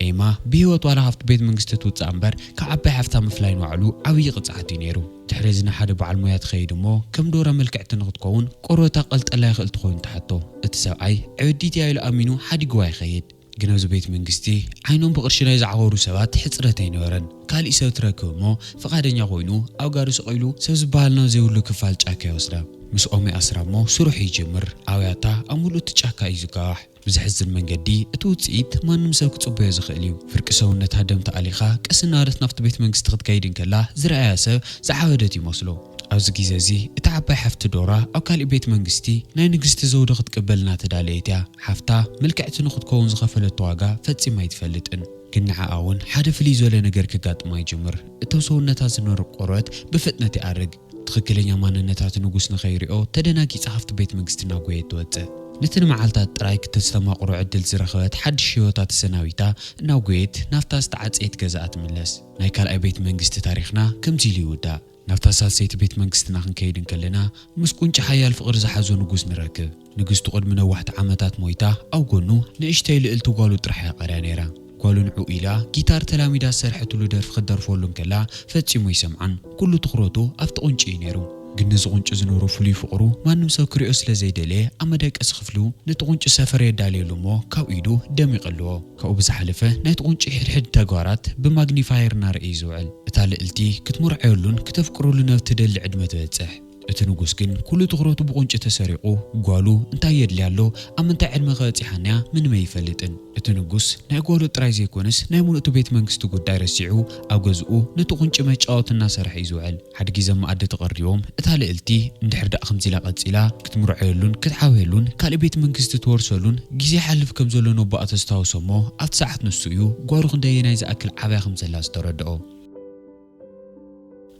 ኤማ ብህይወት ዋላ ካብቲ ቤት መንግስቲ ትውጻእ እምበር ካብ ዓባይ ሓፍታ ምፍላይ ንባዕሉ ዓብዪ ቅጽዓት እዩ ነይሩ። ድሕሪ እዚ ንሓደ በዓል ሞያ ትኸይድ እሞ ከም ዶራ ምልክዕቲ ንክትከውን ቆርበታ ቀልጠላ ይኽእል ትኾይኑ ትሓቶ። እቲ ሰብኣይ ዕብዲት እያ ኢሉ ኣሚኑ ሓዲግዋ ይኸይድ። ግን ኣብዚ ቤት መንግስቲ ዓይኖም ብቕርሺ ናይ ዝዓወሩ ሰባት ሕጽረት ኣይነበረን። ካሊእ ሰብ ትረክብ እሞ ፍቓደኛ ኮይኑ ኣብ ጋሪ ስቕ ኢሉ ሰብ ዝበሃል ናብ ዘይብሉ ክፋል ጫካ ይወስዳ። ምስኦም ይኣስራ እሞ ስርሑ ይጅምር። ኣብያታ ኣብ ምሉእ እቲ ጫካ እዩ ዝጋዋሕ። ብዘሕዝን መንገዲ እቲ ውጽኢት ማንም ሰብ ክጽበዮ ዝኽእል እዩ። ፍርቂ ሰውነታ ደም ተኣሊኻ ቀስ እናበለት ናብቲ ቤት መንግስቲ ክትከይድ እንከላ ዝረኣያ ሰብ ዝዓበደት ይመስሎ። ኣብዚ ግዜ እዚ እታ ዓባይ ሓፍቲ ዶራ ኣብ ካሊእ ቤት መንግስቲ ናይ ንግስቲ ዘውዲ ክትቅበል እናተዳለየት እያ። ሓፍታ ምልክዕቲ ንክትከውን ዝኸፈለቶ ዋጋ ፈጺማ ኣይትፈልጥን። ግን ንዓኣ እውን ሓደ ፍልይ ዝበለ ነገር ከጋጥማ ይጅምር። እቶም ሰውነታ ዝነበሩ ቆርበት ብፍጥነት ይኣርግ። ትኽክለኛ ማንነታት ንጉስ ንኸይሪኦ ተደናጊጻ ካብቲ ቤት መንግስቲ እናጎየት ትወጽእ። ነቲ ንመዓልታት ጥራይ ክተስተማቕሮ ዕድል ዝረኸበት ሓድሽ ህይወታ ተሰናቢታ እናጎየት ናብታ ዝተዓጸየት ገዛኣ ትምለስ። ናይ ካልኣይ ቤት መንግስቲ ታሪኽና ከምዚ ኢሉ ይውዳእ። ናብታ ሳልሰይቲ ቤት መንግስትና ክንከይድ እንከለና ምስ ቁንጪ ሓያል ፍቕሪ ዝሓዞ ንጉስ ንረክብ። ንግስቲ ቅድሚ ነዋሕቲ ዓመታት ሞይታ ኣብ ጎኑ ንእሽተይ ልእልቲ ጓሉ ጥራሕ እያ ቀርያ ነይራ። ጓሉ ንዕኡ ኢላ ጊታር ተላሚዳ ዝሰርሐትሉ ደርፊ ክትደርፈሉ እንከላ ፈጺሙ ኣይሰምዓን። ኩሉ ትኹረቱ ኣብቲ ቁንጪ እዩ ነይሩ። ግን ነዚ ቁንጪ ዝነበሮ ፍሉይ ፍቕሩ ማንም ሰብ ክሪኦ ስለ ዘይደለየ ኣብ መደቀሲ ክፍሉ ነቲ ቁንጪ ሰፈር የዳልየሉ እሞ ካብ ኢዱ ደም ይቐልዎ። ካብኡ ብዝሓለፈ ናይቲ ቁንጪ ሕድሕድ ተግባራት ብማግኒፋየር እናረእየ እዩ ዝውዕል። እታ ልእልቲ ክትምርዓየሉን ክተፍቅረሉን ኣብ ትደሊ ዕድመ ትበጽሕ። እቲ ንጉስ ግን ኩሉ ትኹረቱ ብቁንጪ ተሰሪቑ ጓሉ እንታይ የድልያ ኣሎ ኣብ ምንታይ ዕድመ ከ በጺሓ እኒኣ ምንም ኣይፈልጥን። እቲ ንጉስ ናይ ጓሉ ጥራይ ዘይኮነስ ናይ ምሉእ እቲ ቤት መንግስቲ ጉዳይ ረሲዑ ኣብ ገዝኡ ነቲ ቁንጪ መጫወቲ እናሰርሐ እዩ ዝውዕል። ሓደ ግዜ መኣዲ ተቐሪቦም እታ ልእልቲ እንድሕር ደኣ ከምዚ ኢላ ቀጺላ ክትምርዓየሉን ክትዓብየሉን ካልእ ቤት መንግስቲ ትወርሰሉን ግዜ ይሓልፍ ከም ዘሎ ነቦኣ ተስታውሶ እሞ ኣብቲ ሰዓት ንሱ እዩ ጓሉ ክንደየናይ ዝኣክል ዓብያ ከም ዘላ ዝተረድኦ።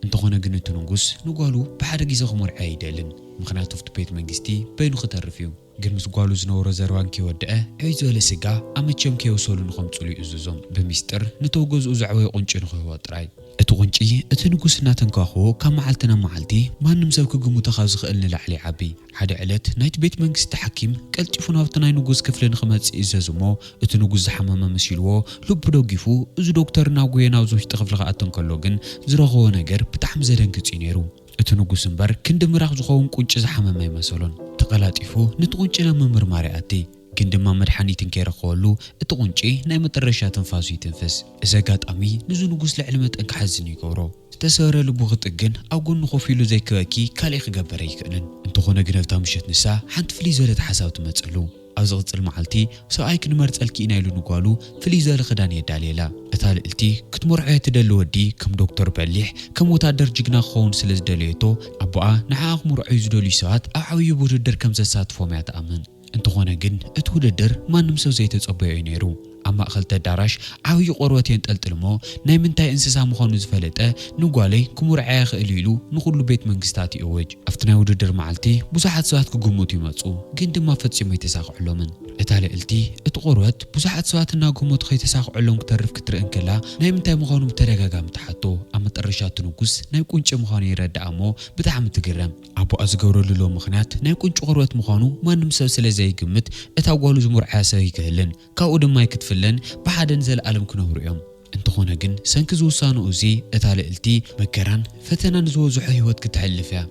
እንተኾነ ግን እቲ ንጉስ ንጓሉ ብሓደ ግዜ ክምርዖ ኣይደልን። ምኽንያቱ ኣብቲ ቤት መንግስቲ በይኑ ክተርፍ እዩ። ግን ምስ ጓሉ ዝነበሮ ዘረባ እንከይወድአ ዕብይ ዝበለ ስጋ ኣመቸም ከይወሰሉ ንኸምጽሉ ይእዝዞም። ብሚስጥር ነቲ ኣብ ገዝኡ ዘዕበዮ ቁንጪ ንኽህቦ ጥራይ። እቲ ቁንጪ እቲ ንጉስ እናተንከባኸቦ ካብ መዓልቲ ናብ መዓልቲ ማንም ሰብ ክግምቶ ካብ ዝኽእል ንላዕሊ ይዓቢ። ሓደ ዕለት ናይቲ ቤት መንግስቲ ሓኪም ቀልጢፉ ናብቲ ናይ ንጉስ ክፍሊ ንኽመጽእ ይእዘዝ እሞ እቲ ንጉስ ዝሓመመ መሲልዎ ልቡ ደጊፉ እዚ ዶክተር እናጎየ ናብዚ ውሽጢ ክፍሊ ክኣቱ እንከሎ ግን ዝረኸቦ ነገር ብጣዕሚ ዘደንግጽ እዩ ነይሩ። እቲ ንጉስ እምበር ክንዲ ምራኽ ዝኸውን ቁንጪ ዝሓመመ ኣይመሰሎን። ተቐላጢፉ ነቲ ቁንጪ ናብ ምምርማር ይኣቲ። ግን ድማ መድሓኒት እንከይረኸበሉ እቲ ቁንጪ ናይ መጠረሻ ትንፋሱ ይትንፍስ። እዚ ኣጋጣሚ ንዚ ንጉስ ልዕሊ መጠን ክሓዝን ይገብሮ። ዝተሰበረ ልቡ ክጥግን ኣብ ጎኑ ኮፍ ኢሉ ዘይክበኪ ካልእ ክገበር ኣይክእልን። እንተኾነ ግን ኣብታ ምሸት ንሳ ሓንቲ ፍልይ ዝበለት ሓሳብ ትመጸሉ። ኣብ ዝቕጽል መዓልቲ ሰብኣይኪ ንመርጸልኪ ኢና ኢሉ ንጓሉ ፍልይ ዝበለ ክዳን የዳልየላ። እታ ልእልቲ ክትመርዖ እትደሊ ወዲ ከም ዶክተር በሊሕ ከም ወታደር ጅግና ክኸውን ስለ ዝደለየቶ ኣቦኣ ንዓኣ ክምርዖ እዩ ዝደልዩ ሰባት ኣብ ዓብዪ ውድድር ከም ዘሳትፎም እያ ትኣምን። እንተኾነ ግን እቲ ውድድር ማንም ሰብ ዘይተጸበዮ እዩ ነይሩ። ኣብ ማእኸል እቲ ኣዳራሽ ዓብዪ ቆርበት የንጠልጥል እሞ ናይ ምንታይ እንስሳ ምዃኑ ዝፈለጠ ንጓለይ ክምርዓያ ይኽእል ኢሉ ንኹሉ ቤት መንግስታት ይእውጅ። ኣብቲ ናይ ውድድር መዓልቲ ብዙሓት ሰባት ክግምቱ ይመጹ፣ ግን ድማ ፈጺሙ ኣይተሳኽዐሎምን። እታ ልእልቲ እቲ ቆርበት ብዙሓት ሰባት እናገመቱ ከይተሳኽዐሎም ክተርፍ ክትርኢ እንከላ ናይ ምንታይ ምዃኑ ብተደጋጋሚ ትሓቶ። ኣብ መጠረሻ እቲ ንጉስ ናይ ቁንጪ ምዃኑ ይረድኣ እሞ ብጣዕሚ ትግረም። ኣቦኣ ዝገብረሉ ዘሎ ምኽንያት ናይ ቁንጪ ቆርበት ምዃኑ ማንም ሰብ ስለ ዘይግምት እታ ጓሉ ዝምርዓያ ሰብ ኣይክህልን። ካብኡ ድማ ኣይክትፍለን ብሓደ ንዘለኣለም ክነብሩ እዮም። እንተኾነ ግን ሰንኪ ዝውሳንኡ እዚ እታ ልእልቲ መከራን ፈተናን ዝበዝሖ ህይወት ክትሕልፍ እያ።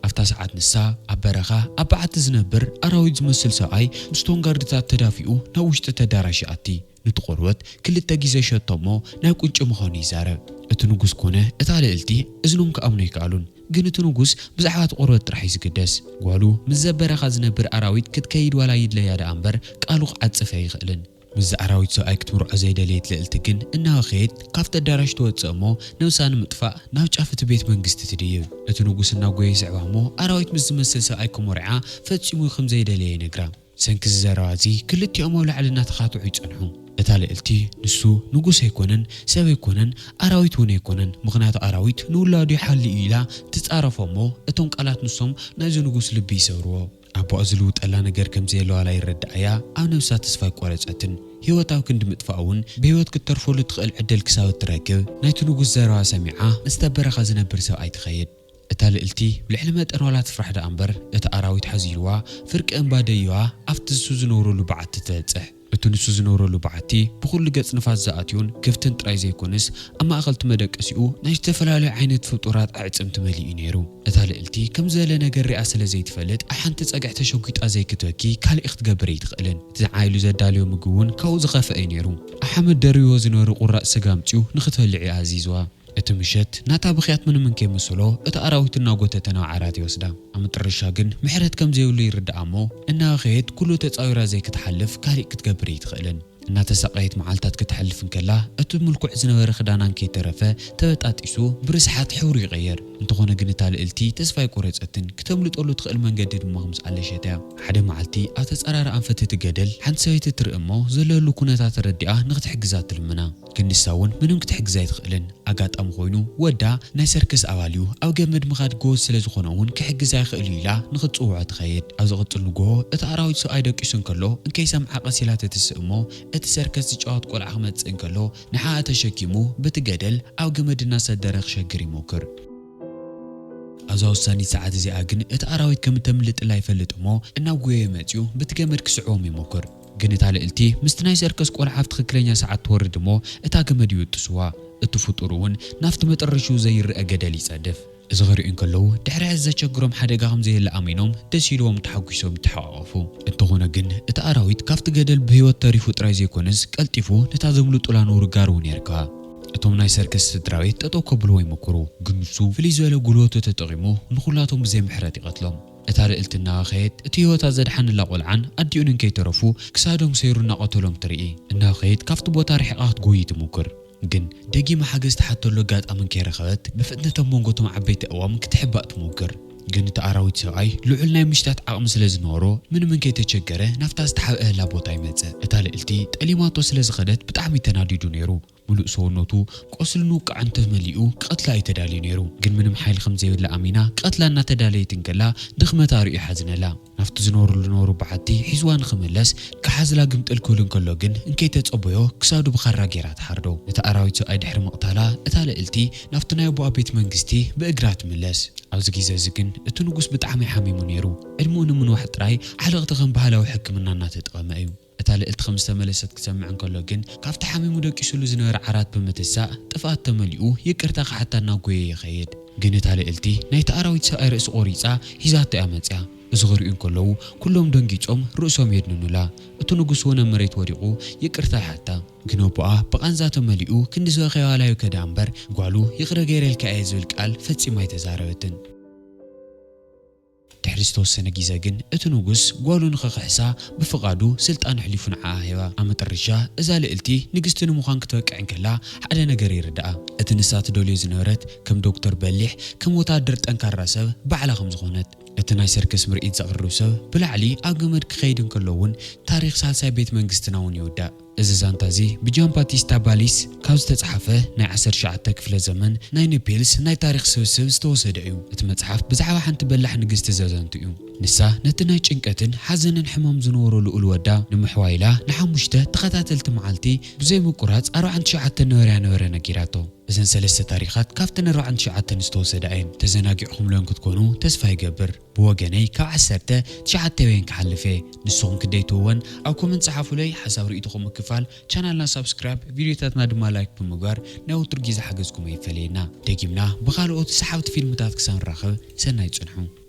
ኣብታ ሰዓት ንሳ ኣብ በረኻ ኣብ በዓቲ ዝነብር ኣራዊት ዝመስል ሰብኣይ ምስቶም ጋርድታት ተዳፊኡ ናብ ውሽጢ እቲ ኣዳራሽ ይኣቲ። ነቲ ቆርበት ክልተ ግዜ ሸቶ እሞ ናይ ቁንጪ ምዃኑ ይዛረብ። እቲ ንጉስ ኮነ እታ ልእልቲ እዝኖም ክኣምኑ ኣይከኣሉን። ግን እቲ ንጉስ ብዛዕባ እቲ ቆርበት ጥራሕ እዩ ዝግደስ። ጓሉ ምስዚ ኣብ በረኻ ዝነብር ኣራዊት ክትከይድ ዋላ ይድለያ ደኣ እምበር ቃሉ ክዓጽፍ ኣይኽእልን። ምስዚ ኣራዊት ሰብኣይ ክትምርዖ ዘይደለየት ልእልቲ ግን እናበኸየት ካብቲ ኣዳራሽ ትወጽእ እሞ ነብሳ ንምጥፋእ ናብ ጫፍ እቲ ቤት መንግስቲ ትድይብ። እቲ ንጉስ እናጎየ ይስዕባ እሞ ኣራዊት ምስ ዝመስል ሰብኣይ ክመርዓ ፈጺሙ ከም ዘይደለየ ይነግራ። ሰንኪ እዚ ዘረባ እዚ ክልቲኦም ኣብ ላዕሊ እናተኻትዑ ይጸንሑ። እታ ልእልቲ ንሱ ንጉስ ኣይኮነን፣ ሰብ ኣይኮነን፣ ኣራዊት እውን ኣይኮነን። ምኽንያቱ ኣራዊት ንውላዱ ይሓሊ እዩ ኢላ ትጻረፎ እሞ እቶም ቃላት ንሶም ናይዚ ንጉስ ልቢ ይሰብርዎ። ኣቦኣ ዝልውጠላ ነገር ከም ዘየለዋላ ይረድኣያ ኣብ ነብሳ ተስፋ ኣይቆረጸትን። ህይወት ኣብ ክንዲ ምጥፋእ እውን ብህይወት ክትተርፈሉ ትኽእል ዕድል ክሳብ እትረክብ ናይቲ ንጉስ ዘረባ ሰሚዓ ምስቲ ኣብ በረኻ ዝነብር ሰብኣይ ትኸይድ። እታ ልእልቲ ብልዕሊ መጠን ዋላ ትፍራሕ ደኣ እምበር እቲ ኣራዊት ሓዚልዋ ፍርቂ እምባ ደይባ ኣብቲ ንሱ ዝነብረሉ በዓቲ ትበጽሕ። እቲ ንሱ ዝነብረሉ በዓቲ ብኹሉ ገጽ ንፋስ ዝኣትዩን ክፍትን ጥራይ ዘይኮነስ ኣብ ማእከል እቲ መደቀሲኡ ናይ ዝተፈላለዩ ዓይነት ፍጡራት ኣዕጽምቲ መሊኡ እዩ ነይሩ። እታ ልእልቲ ከም ዝበለ ነገር ሪኣ ስለ ዘይትፈልጥ ኣብ ሓንቲ ጸግዒ ተሸጒጣ ዘይክትበኪ ካልእ ክትገብር ኣይትኽእልን። እቲ ዝዓይሉ ዘዳለዮ ምግቢ እውን ካብኡ ዝኸፍአ እዩ ነይሩ። ኣብ ሓመድ ደርብዎ ዝነበረ ቁራጽ ስጋ ኣምጺኡ ንኽትበልዕ እዩ ኣዚዝዋ። እቲ ምሸት ናታ ብኽያት ምንም እንከይመስሎ እቲ ኣራዊት እናጎተተ ናብ ዓራት ይወስዳ። ኣብ መጠረሻ ግን ምሕረት ከም ዘይብሉ ይርድኣ እሞ እናበኸየት ኩሉ ተጻዊራ ዘይክትሓልፍ ካሊእ ክትገብር ኣይትኽእልን። እናተሰቃየት መዓልታት ክተሕልፍ እንከላ እቲ ምልኩዕ ዝነበረ ክዳና እንከይተረፈ ተበጣጢሱ ብርስሓት ሕብሩ ይቐየር። እንተኾነ ግን እታ ልእልቲ ተስፋ ኣይቆረጸትን፣ ክተምልጠሉ ትኽእል መንገዲ ድማ ከም ዝኣለሸት እያ። ሓደ መዓልቲ ኣብ ተጻራሪ ኣንፈት እቲ ገደል ሓንቲ ሰበይቲ ትርኢ እሞ ዘለሉ ኩነታት ተረዲኣ ንኽትሕግዛ ትልምና። ግን ንሳ እውን ምንም ክትሕግዝ ኣይትኽእልን። ኣጋጣሚ ኮይኑ ወዳ ናይ ሰርከስ ኣባል እዩ፣ ኣብ ገመድ ምኻድ ጎበዝ ስለ ዝኾነ እውን ክሕግዛ ይኽእል እዩ ኢላ ንኽትጽውዖ ትኸይድ። ኣብ ዝቕጽል ንግሆ እቲ ኣራዊት ሰብኣይ ደቂሱ እንከሎ እንከይሰምዓ ቀስ ኢላ ትትስእ እሞ እቲ ሰርከስ ዝጫወት ቆልዓ ክመጽእ እንከሎ ንዓኣ ተሸኪሙ በቲ ገደል ኣብ ገመድ እናሰደረ ክሸግር ይሞክር። ኣብዛ ወሳኒት ሰዓት እዚኣ ግን እቲ ኣራዊት ከም እተምልጥላ ይፈልጥ እሞ እናጎየየ መጺኡ በቲ ገመድ ክስዕቦም ይሞክር። ግን እታ ልእልቲ ምስቲ ናይ ሰርከስ ቆልዓ ኣብ ትኽክለኛ ሰዓት ትወርድ እሞ እታ ገመድ ይብጥስዋ። እቲ ፍጡር እውን ናብቲ መጠረሽኡ ዘይረኣ ገደል ይጸድፍ። እዚ ክርእዩ እንከለዉ ድሕሪ ሕዚ ዘቸግሮም ሓደጋ ከም ዘየለ ኣሚኖም ደስ ኢልዎም ተሓጒሶም ይተሓቋቐፉ። እንተኾነ ግን እቲ ኣራዊት ካብቲ ገደል ብህይወት ተሪፉ ጥራይ ዘይኮነስ ቀልጢፉ ነታ ዘምልጡላ ነውሪ ጋር እውን የርክባ። እቶም ናይ ሰርከስ ስድራ ቤት ጠጠው ከብልዎ ይሞክሩ፣ ግን ንሱ ፍልይ ዝበለ ጉልበቱ ተጠቒሙ ንኹላቶም ብዘይ ምሕረት ይቐትሎም። እታ ልእልቲ እናበኸየት እቲ ህይወታ ዘድሓነላ ቆልዓን ኣዲኡን እንከይተረፉ ክሳዶም ሰይሩ እናቐተሎም ትርኢ። እናበኸየት ካብቲ ቦታ ርሒቓ ክትጎዪ ትሙክር። ግን ደጊማ ሓገዝ ትሓተሉ ኣጋጣሚ እንከይረኸበት ብፍጥነት ኣብ መንጎ እቶም ዓበይቲ ኣእዋም ክትሕባእ ትሙክር። ግን እቲ ኣራዊት ሰብኣይ ልዑል ናይ ምሽታት ዓቕሚ ስለ ዝነበሮ ምንም እንከይተቸገረ ናብታ ዝተሓብአላ ቦታ ይመጽእ። እታ ልእልቲ ጠሊማቶ ስለ ዝኸደት ብጣዕሚ ተናዲዱ ነይሩ። ምሉእ ሰውነቱ ቆስልን ውቃዕን ተመሊኡ ክቐትላ እዩ ተዳልዩ ነይሩ። ግን ምንም ሓይሊ ከም ዘይብላ ኣሚና ክቐትላ እናተዳለየት እንከላ ድኽመታ ርእዩ ሓዝነላ። ናብቲ ዝነብረሉ ነብሩ በዓቲ ሒዝዋ ንኽምለስ ክሓዝላ ግምጥል ክብል እንከሎ ግን እንከይተጸበዮ ክሳዱ ብኻራ ጌራ ትሓርዶ። እቲ ኣራዊት ሰብኣይ ድሕሪ ምቕታላ እታ ልእልቲ ናብቲ ናይ ኣቦኣ ቤት መንግስቲ ብእግራ ትምለስ። ኣብዚ ግዜ እዚ ግን እቲ ንጉስ ብጣዕሚ ሓሚሙ ነይሩ። ዕድመኡ ንምንዋሕ ጥራይ ዓለቕቲ ከም ባህላዊ ሕክምና እናተጠቐመ እዩ። እታ ልእልቲ ከም ዝተመለሰት ክሰምዕ እንከሎ ግን፣ ካብቲ ሓሚሙ ደቂሱሉ ዝነበረ ዓራት ብምትሳእ፣ ጥፍኣት ተመሊኡ ይቅርታ ክሓታ እናጎየ ይኸይድ። ግን እታ ልእልቲ ናይቲ ኣራዊት ሰብኣይ ርእሲ ቆሪጻ ሒዛቶ እያ መጽያ። እዚ ክርእዩ እንከለዉ፣ ኩሎም ደንጊጾም ርእሶም የድንኑላ። እቲ ንጉስ እውን ኣብ መሬት ወዲቑ ይቅርታ ይሓታ። ግን ኣቦኣ ብቓንዛ ተመሊኡ ክንዲ ዝበኸየ ዋላዩ ከድኣ እምበር፣ ጓሉ ይቕረ ገይረልካ እየ ዝብል ቃል ፈጺማ ኣይተዛረበትን። ድሕሪ ዝተወሰነ ግዜ ግን እቲ ንጉስ ጓሉ ንኽኽሕሳ ብፍቓዱ ስልጣን ኣሕሊፉ ንዓኣ ሂባ። ኣብ መጠረሻ እዛ ልእልቲ ንግስቲ ንምዃን ክትበቅዕ እንከላ ሓደ ነገር ይርድኣ። እቲ ንሳ ትደልዮ ዝነበረት ከም ዶክተር በሊሕ፣ ከም ወታደር ጠንካራ ሰብ ባዕላ ከም ዝኾነት። እቲ ናይ ሰርከስ ምርኢት ዘቕርብ ሰብ ብላዕሊ ኣብ ገመድ ክኸይድ እንከሎ እውን ታሪኽ ሳልሳይ ቤት መንግስትና እውን ይውዳእ። እዚ ዛንታ እዚ ብጃን ባቲስታ ባሊስ ካብ ዝተጻሕፈ ናይ ዓሰርተ ትሽዓተ ክፍለ ዘመን ናይ ኔፒልስ ናይ ታሪኽ ስብስብ ዝተወሰደ እዩ። እቲ መጽሓፍ ብዛዕባ ሓንቲ በላሕ ንግስቲ ዘዘንቱ እዩ። ንሳ ነቲ ናይ ጭንቀትን ሓዘንን ሕማም ዝነበሮ ልኡል ወዳ ንምሕዋይ ኢላ ንሓሙሽተ ተኸታተልቲ መዓልቲ ብዘይ ምቁራጽ ኣርባዓን ትሽዓተን ነበርያ ነበረ ነጊራቶ። እዘን ሰለስተ ታሪኻት ካብተን ኣርባዓን ትሽዓተን ዝተወሰዳ እየን። ተዘናጊዕኹምለን ክትኮኑ ተስፋ ይገብር። ብወገነይ ካብ ዓሰርተ ትሽዓተ በየን ክሓልፍ እየ። ንስኹም ክደይትውወን ኣብ ኮመንት ጸሓፉለይ። ሓሳብ ርእይቶኹም ምክፋል፣ ቻናልና ሳብስክራይብ፣ ቪድዮታትና ድማ ላይክ ብምግባር ናይ ወትሩ ግዜ ሓገዝኩም ኣይፈለየና። ደጊምና ብኻልኦት ሰሓብቲ ፊልምታት ክሳብ ንራኸብ ሰናይ ጽንሑ።